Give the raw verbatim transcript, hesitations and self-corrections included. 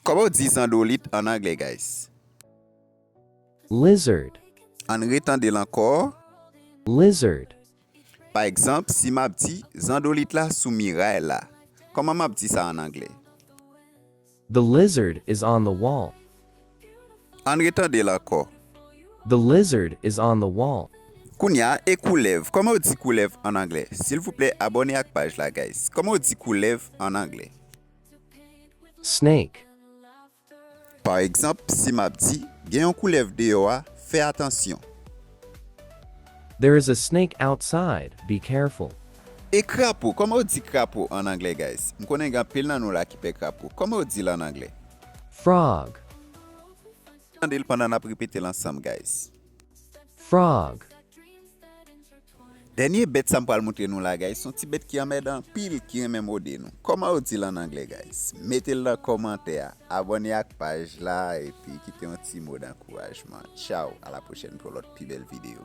Kòman w di zandolit ann anglè, guys? Lizard. Ann retande l ankò. Lizard. Pa egzanp, si m ap di zandolit la sou miray la, kòman m ap di sa ann anglè? The lizard is on the wall. Ann retande l ankò. The lizard is on the wall. Kounye a, e koulèv? Kòman w di koulèv ann anglè? Silvouplè, abòne ak paj la, guys. Kòman w di koulèv ann anglè? Snake. Pa egzanp, si m ap di, gen yon koulèv deyò a, fè atansyon. There is a snake outside, be careful. E krapo, kòman w di krapo ann anglè, guys? M konnen gen anpil nan nou la ki pè krapo. Kòman w di l ann anglè? Frog. Tande l pandan n ap repete l ansanm, guys. Frog. Dènye bèt sa m pral montre nou la, guys, se yon ti bèt ki anmèdan anpil, ki renmen mòde nou. Kòman yo di l ann anglè, guys? Mete l nan kòmantè a, abòne ak paj la, epi kite yon ti mo dankourajman. Tchaw, a la pwochèn pou yon lòt pi bèl videyo.